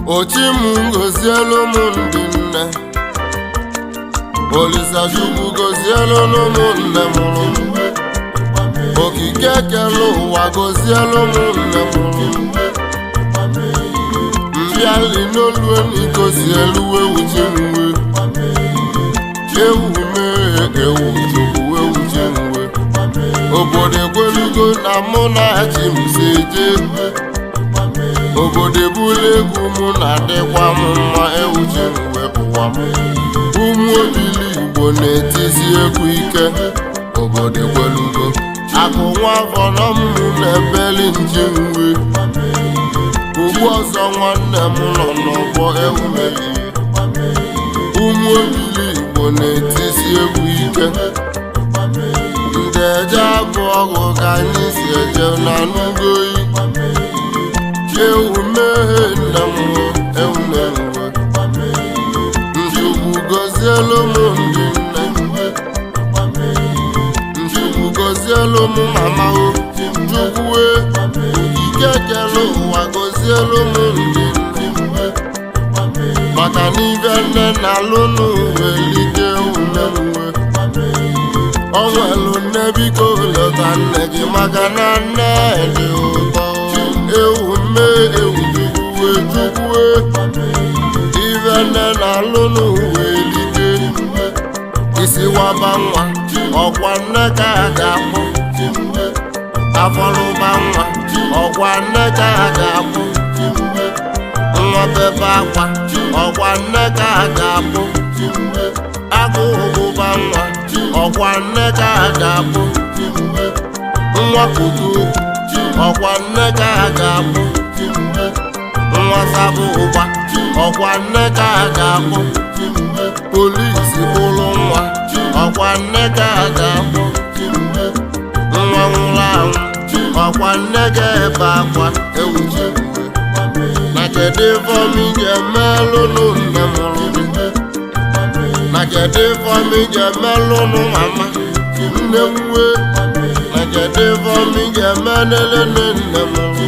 Ochi m gozielu m ndị nne, Olisa Chukwu gozielu m nne mụrụ m, Okike kere ụwa gozielu m nne mụrụ m, Mbịali n'olu eni gozielu ewu ji nwe, ewu mee ewu Chukwu ewu ji nwe, obodo ekwelugo na mụ na chi m si eje. Obodo ebula egwu mụ na-adịkwa m mma ewu ji mgbe ụwa m. Ụmụ obili Igbo na-etizi egwu ike, obodo ekwelugo. Akụ nwa afọ nọ m na-ebeli nji nwe. Ugbu ọzọ nwanne m nọ n'ọgbọ ewu mebiri. Ụmụ obili Igbo na-etizi egwu ike. Ndị eje abụ ọgwụ ka anyị si eje na nugoyi. Ewu mee nna m, ewu mee nwe. Nchukwu gozielu m ndị nne, Nchukwu gozielu m mama o, Chukwu okike kere ụwa gozielu m ndị nne, maka na ibe nne na-alụ n'ụwa elike ume nwe. O nwelu nne biko lọta nne gị maka na nne dị ụtọ. Ewu mee ewu chukwu chukwu, ibe nne na-alụ n'ụwa elike. Isi waba nwa ọkwa nne ka a ga-akpọ, afọlụba nwa ọkwa nne ka a ga-akpọ, nwa bebe akwa ọkwa nne ka a ga-akpọ, agụụ gụba nwa ọkwa nne ka a ga-akpọ, nwa kuku ọkwa nne ka a ga-akpọ, nwa sabụ ụgba ọkwa nne ka a ga-akpọ, polisi bụrụ nwa ọkwa nne ka a ga-akpọ, nwa nwụrụ anwụ ọkwa nne ga-ebe akwa ewu ji mgbe. Na kedu ifeọma ị ga-emelụnụ nne mụrụ gị? Na kedu ifeọma ị ga-emelụnụ mama nne m wee? Na kedu ifeọma ị ga-emelele nne mụrụ gị?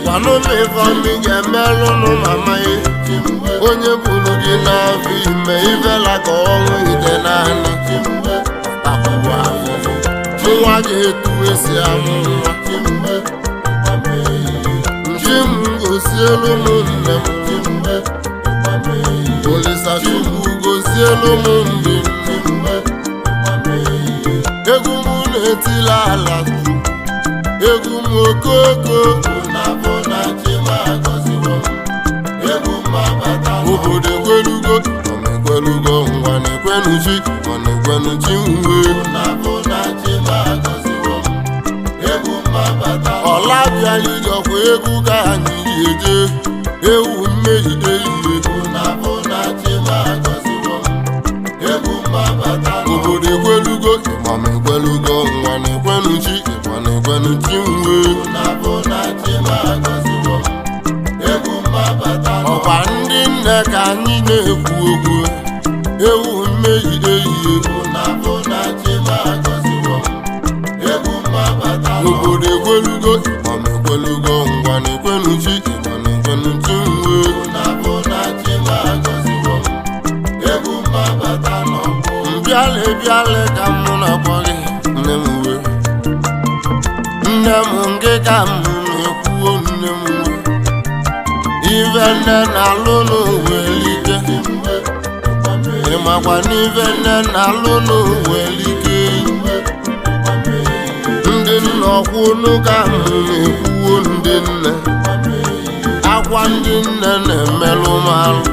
Gwanụ m ifeọma ị ga-emelụnụ mama ye, onye buru gị n'afọ ime ivela ka ọnwụ ite naanị takwuo afụfụ nwa ga-etu esi amụ nwa. Nchi m gozielu m nne m, Olisa Chukwu gozielu m ndị nne. Egwu m na-etila ala Chukwu, egwu m okoko, obodo ekwelugo, ekwelugo ngwa na-ekwenu chi, ọ na-ekwenu chi nwe. Ọla bịara ijọkwa egwu ka anyị ji eje, ewu mmehie ehihie. Obodo ekwelugo, ịgbam ekwelugo ngwa na-ekwenu chi, ịgba na-ekwenu chi nwe. Ọkwa ndị nne ka anyị na-ekwu okwu, ewu mmehie ehihie. Obodo ekwelugo, ịgbam ekwelugo ngwa na-ekwenu chi, ịgba na-ekwenu chi nwe. Mbịalị bịalị ka mụ na-akpọ gị nne m wee, nne m nke ka m na-ekwuo nne m wee, ife nne na-alụ n'ụwa elike, ịmakwa n'ife nne na-alụ n'ụwa elike. Ndị nna ọkwụnụ ka m na-ekwuo ndị nne, akwa ndị nne na-emelụ m alụ,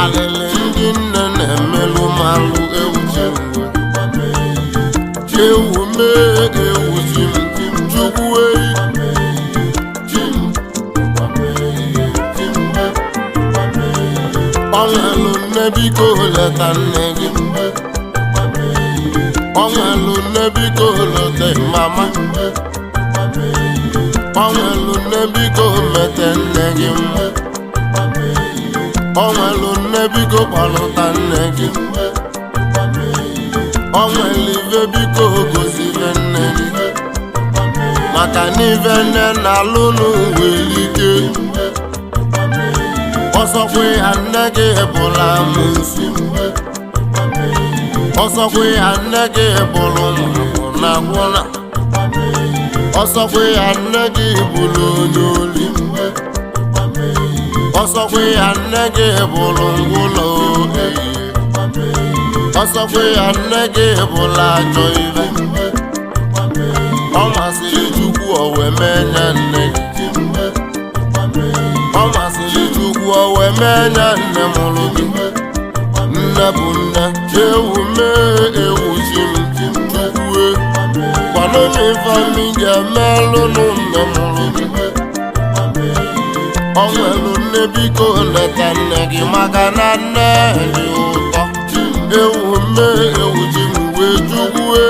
alịlị ndị nne na-emelụ m alụ ewu ji mgbe. Ewu mee ewu ji m Chukwu eyi. Ọnwelu nne biko leta nne gị. Onwelu nne, biko lote mama. Onwelu nne, biko mete nne gị mma. Onwelu nne, biko kpọlụta nne gị. Onwelu ife, biko gozibe nne gị, maka n'ife nne na-alụ n'uwe ike. Ọsọkwa ya nne gị bụla amụsụ, ọsọkwa ya nne gị bụrụ na gwụna, ọsọkwa ya nne gị bụrụ onye oli, ọsọkwa ya nne gị bụrụ ngwụlọ ehihie, ọsọkwa ya nne gị bụrụ ajọ ibe. Ọ masịrị Chukwu o wee mee nye nne gị. Ọ masịrị Chukwu o wee mee nye nne mụrụ gị. Nne bụ nne. Ewu mee, ewu chi m. Chukwue kwanụ m ifeomi ga-emelụnụ nne mụrụ gị. Ọ nwelu nne, biko leta nne gị, maka na nne dị ụtọ. Ewu mee, ewu chi m wee. Chukwue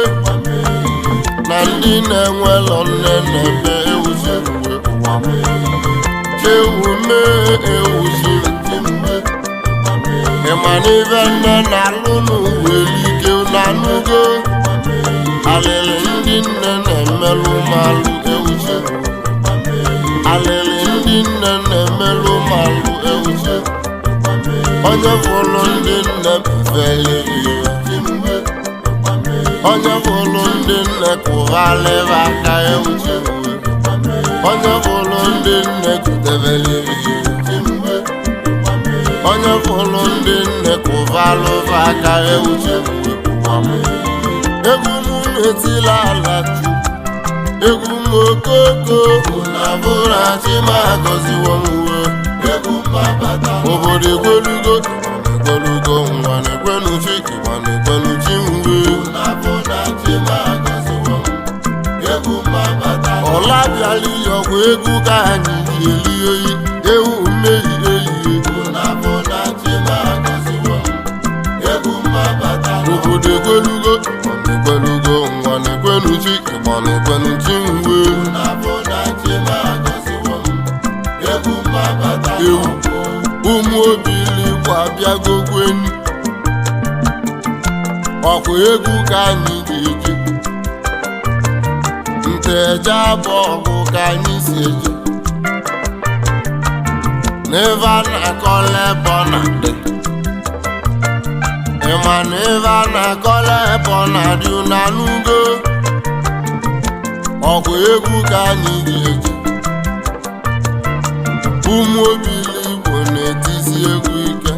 na ndị na-enwelọ nne na-ebe. Ewu chi m wee ụwa m. Ewu mee, ewu chi m. Ịma na ife nne na-alụ n'uwe ike na anụgo alịlị ndị nne na-emelụ malụ. Ewu chi m, alịlị ndị nne na-emelụ malụ. Ewu chi m, onye fụlụ ndị nne mefele ya, onye fụlụ ndị nne kụghalịba aka. Ewu chi m, onye fụlụ ndị nne kutebele ya, onye fụlụ ndị nne kụvalụva aka. Ewu chi m, ụwa m. Egwu m na-etila ala Chukwu, egwu m okoko na bụrụ chi ma gọziwo m uwe. Egwu mmabata. Obodo egwelugo, egwelugo, ngwa na-ekwenu chi, ịgba na-ekwenu chi mgbe. Na-abụ na chi ma gọziwo m. Egwu mmabata. Ọla bịala iyọkwa, egwu ka anyị ji eli oyi. Ewu mmehie ehihie. Na-abụ na chi ma gọziwo m. Egwu mmabata. Obodo egwelugo, egwelugo, ngwa na-ekwenu chi, ịgba na-ekwenu chi mgbe. Na-abụ na chi ma gọziwo m. Egwu mmabata. Ewu ụmụ obiligbo abịagokweni, ọkwa egwu ka anyị ji eje nteje abụ ọgụ ka anyị si eje n'ebe a na-akọla ebe ọ na-adị. Ịma na ebe a na-akọla ebe ọ na-adị na n'ugo, ọkwa egwu ka anyị ji eje. Ụmụ obiligbo na-etisi egwu ike.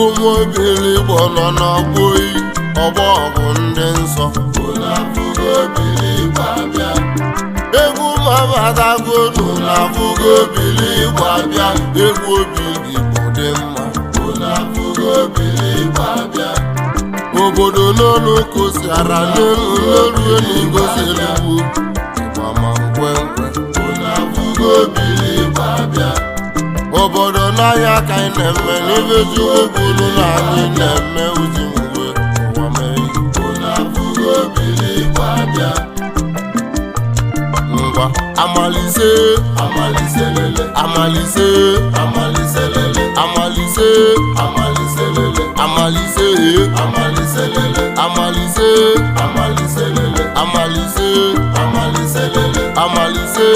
Ụmụ obiligbo nọ n'ọgbọ oyi, ọgbọ bụ ndị nsọ. Na-abụgo obiligbo abịa. Egwu mabatagodu na-abụgo obiligbo abịa. Egwu obiligbo dị mma. Na-abụgo obiligbo abịa. Obodo n'olu kosiara n'elu n'olu elu eluigbo ịgba ma nkwenkwe. Na-abụgo obiligbo abịa. Obodo n'ahịa ka anyị na-eme n'ebe Chukwu kwuru na anyị na-eme uji mgbe ụwa mee. Na-abụgo obiligbo abịa. Ngwa, amalise. Amaliselele. Amalise. Amaliselele. Amalise. Amaliselele. Amalise. Amaliselele. Amalise. Amaliselele. Amalise. Amaliselele. Amalise.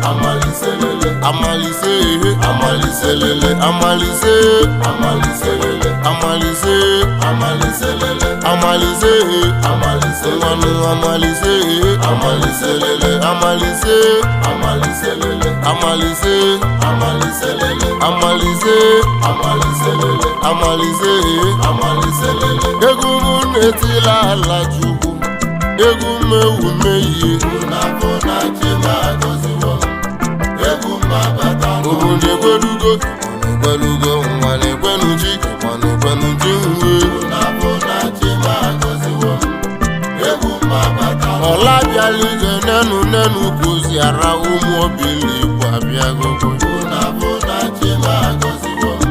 Amaliselele. Amalise. Amaliselele, amalise. Amaliselele. Amalise. Amaliselele. Amalise. Amaliselele. Nwanụ amalise. Amaliselele, amalise. Amaliselele. Amalise. Amaliselele. Amalise. Amaliselele. Amalise. Amaliselele. Egwu m na-etila ala Chukwu, egwu m ewu meyie. Na-abụ na chi ma gọziwo m. Egwu mmabata. Obodo egwelugo, egwelugo, nwa na-ekwenu chi, nwa na-ekwenu chi nwe. Na-abụ na chi ma gọziwo m. Egwu mmabata. Ọla bịala ije nenu nenu kụziara ụmụ obiligbo abịagogo. Na-abụ na chi ma gọziwo m.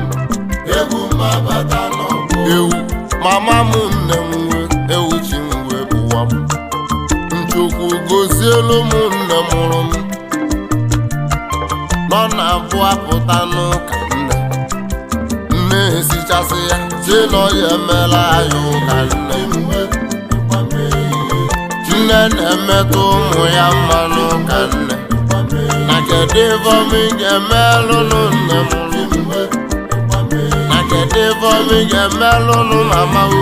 Egwu mmabata n'ọgbọ. Ewu mama m, nne m nwe. Tụbasị ya si na ọ ya emela anyị ụka nne. Nne na-emetụ ụmụ ya mma n'ụka nne. Na kedu ife ọma ị ga-emelụnụ nne mụrụ? Na kedu ife ọma ị ga-emelụnụ mama o?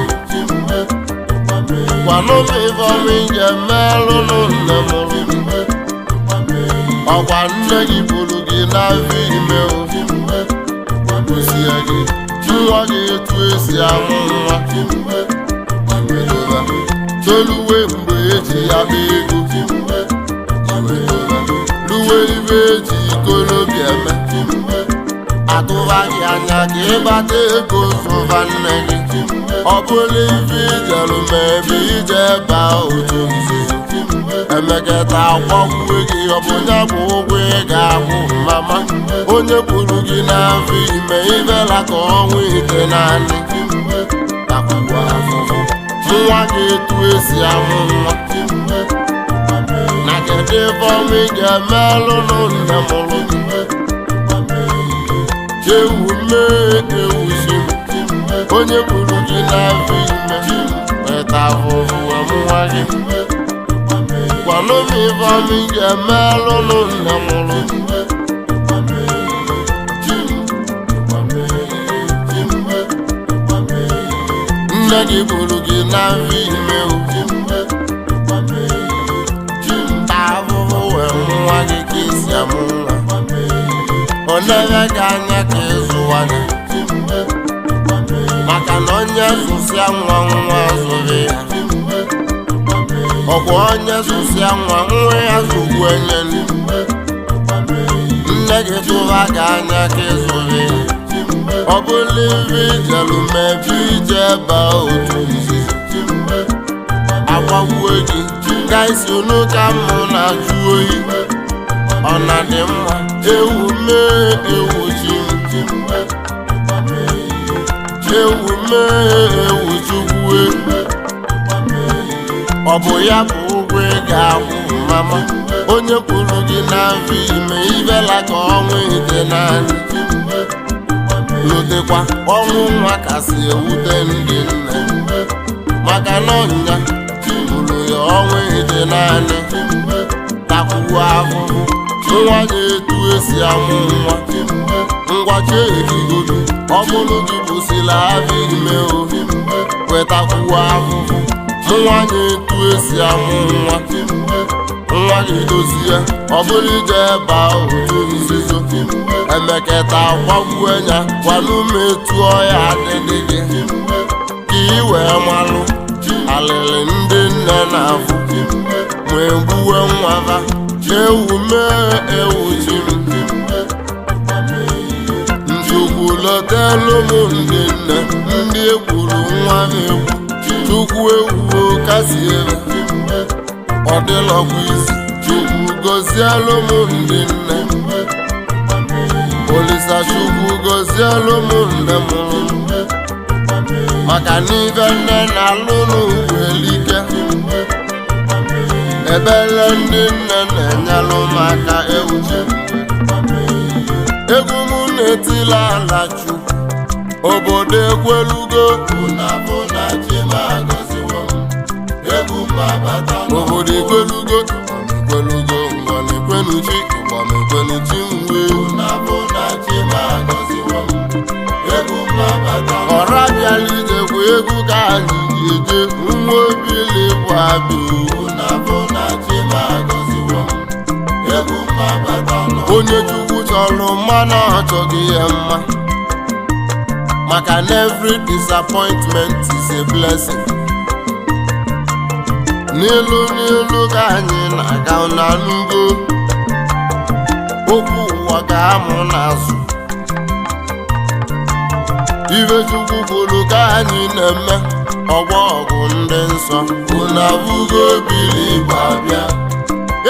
Gwanụ m ife ọma ị ga-emelụnụ nne mụrụ. Ọkwa nne gị buru gị n'afọ ime o, kụzie gị nwa gị etu esi amụ nwa, iwedoba toluwe mgbe eji ya bụ ego, iwedoba ruwe ibe eji ikolobịa eme, atụba gị anya ka ịgbata ego zụba nne gị. Ọ bụla ife ijerụ ma ebe ije baa otu nzuzo, emeketa akwagbuo gị. Ọ bụ ya bụ ụgwọ ị ga-akwụ mama onye gburu gị n'afọ ime? Ivela ka ọnwa ite naanị takwuo afụfụ nwa gị etu esi amụ nwa. Na kedu ife ọma ị ga-emelụnụ nne mụrụ gị? Ewu mee ewu si onye gburu gị n'afọ ime weta afụfụ wee mụwa gị. Gwanụ m ife ọma ị ga-emelụnụ nne mụrụ gị. Nne gị buru gị n'afọ ime o, taa ahụhụ wee mụwa gị ka esi amụ nwa. Ọ na-eme gị anya ka ịzụwa gị, maka na onye zụsịa nwa, nwa zụrụ ya. Ọkwa onye zụsịa nwa, nwa ya zụgbu enye. Nne gị tụba gị anya ka ịzụrụ ya. Ọ bụla ife ijeru mebe ije baa otu nzuzo, agbagbuo gị ka isi unu ka mụ na-ajụ oyi. Ọ na dị mma? Ewu mee ewu ji m, ewu mee ewu chukwu. Ọ bụ ya bụ ụgwọ ị ga-akwụ mama onye kwuru gị n'afọ ime? Ivela ka ọnwa ite naanị lotekwa ọnwụ nwa kasị ewute ndị nne, maka na ọnya bụrụ ya ọnwa ite naanị takwuo ahụhụ nwa ga-etu esi amụ nwa. Ngwa ehigodu, ọ bụrụ gị bụsila afọ ime o, wetakwuo ahụhụ nwa ga-etu esi amụ nwa. Nwa gị dozie, ọ bụrụ ije baa otu nzuzo, emeketa kwagbuo ya. Gwanụ m etu ọya adịdị gị ka ị wee malụ alịlị ndị nne na-afụ ma egbuwe nwa ha. Ewu mee ewu ji m, Nchukwu lọtelu m ndị nne ndị egburu nwa ha egbu. Chukwu ewuo kasiere ọ dịlọkwa isi. Chukwu gọzielu m ndị nne. Olisa Chukwu gọzielu m nne m, maka na ife nne na-alụ n'ugwu elike. Ebele ndị nne na-enyelụ m aka. Ewu, egwu m na-etila ala Chukwu, obodo ekwelugo. Bụ na chi m agọziwo m, egwu m abata. Obodo ekwelugo, ekwelugo. Ngwa na-ekwenu chi, ịgba na-ekwenu chi mwe. Na bụ na chi m agọziwo m, egwu m abata. Ọra bịala ijekwa, egwu ka anyị ji eje. Nwa obili bụ abịa. Na bụ na chi m agọziwo m, egwu m abata. Onye Chukwu chọrọ mma na ọ chọghị ya mma, maka na every disappointment is a blessing. N'ilu n'ilu ka anyị na-aga na nugo okwu ụwa ga-amụ n'azụ. Ibe Chukwu kwuru ka anyị na-eme. Ọgbọ ọgụ ndị nsọ, unu abụgo obili Igbo abịa.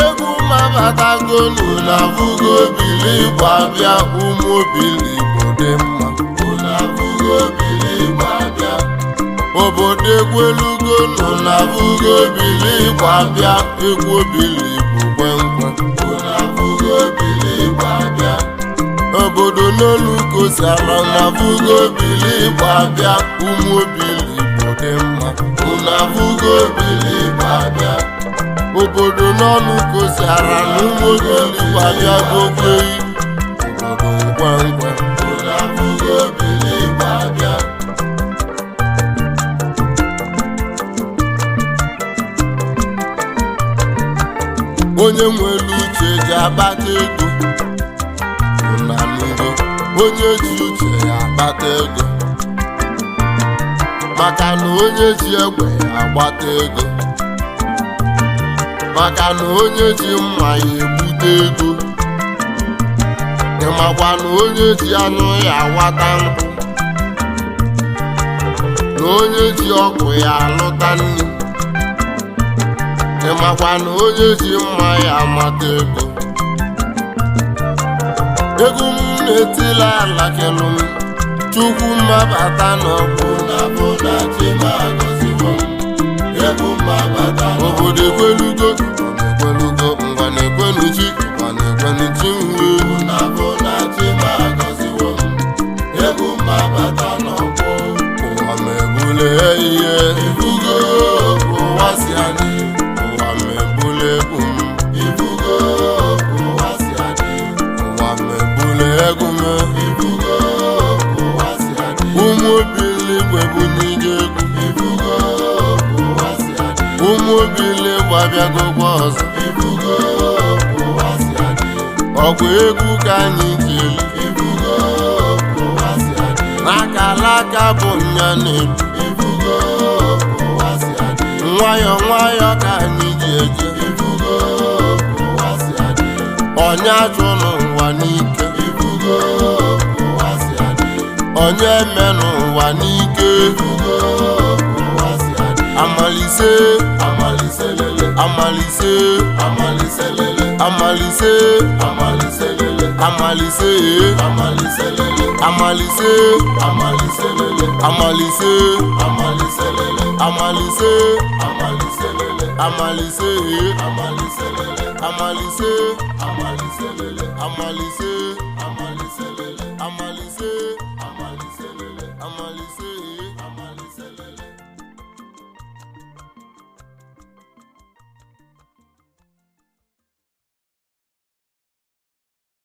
Egwu mabatago, unu abụgo obili Igbo abịa. Ụmụ obili Igbo dị mma. Unu abụgo obili Igbo abịa. Obodo egwelugo, unu abụgo obili Igbo abịa. Egwu obili Igbo kwenkwe. Unu abụgo obili Igbo abịa. Obodo. N'olu kosi ala na vugo bili Igbo abịa. Ụmụ obili Igbo dị mma, unu vugo bili Igbo abịa. Obodo n'ọnụ kosi ala na ụmụ obili Igbo abịa gokweyi obodo ngwangwa. Unu afụgo bili Igbo abịa. Onye nwere uche ji akpata ego, ụnanugo. Onye ji uche ya akpata ego, maka na onye ji egbe ya agbata ego, maka na onye ji mma ya egbute ego. Ịmakwa na onye ji anụ ya awata nkwụ, na onye ji ọgwụ ya alụta nri. Ịmakwa na onye ji mma ya amata ego. Egwu m na-etila ala kelu m, Chukwu mmabata n'ọgbụ. Unu afụ na chi m agọziwo m. Egwu mmabata. Obodo ekwelugo, ekwelugo, ngwa na-ekwenu chi, ngwa na-ekwenu chi nwe. Unu afụ na chi m agọziwo m. Egwu mmabata n'ọgbọ. Ụwa mebule ihe. Ifugo ụwa si adị. Ụwa mebule egwu m. Ifugo ụwa si adị. Ụwa mebule egwu m. Ifugo ụwa si adị. Ụmụ obiligwe bụ n'ije egwu. Ifugo ụwa si adị. Ụmụ obiligwe abịagokwa ọzọ. Ifugo ụwa si adị. Ọkwa egwu ka anyị ji elu. Ifugo ụwa si adị. N'aka alaka bụ nya na-edu. Ifugo ụwa si adị. Nwayọ nwayọ ka anyị ji eje. Ifugo ụwa si adị. Onye achụ n'ụwa n'ike. Ifugo ụwa si adị. Onye eme n'ụwa n'ike. Ifugo ụwa si adị. Amalise. Amaliselele. Amalise. Amaliselele. Amalise. Amaliselele. Amalise. Amaliselele. Amalise. Amaliselele. Amalise. Amaliselele. Amalise. Amaliselele. Amalise. Amaliselele. Amalise. Amaliselele. Amalise. Amaliselele.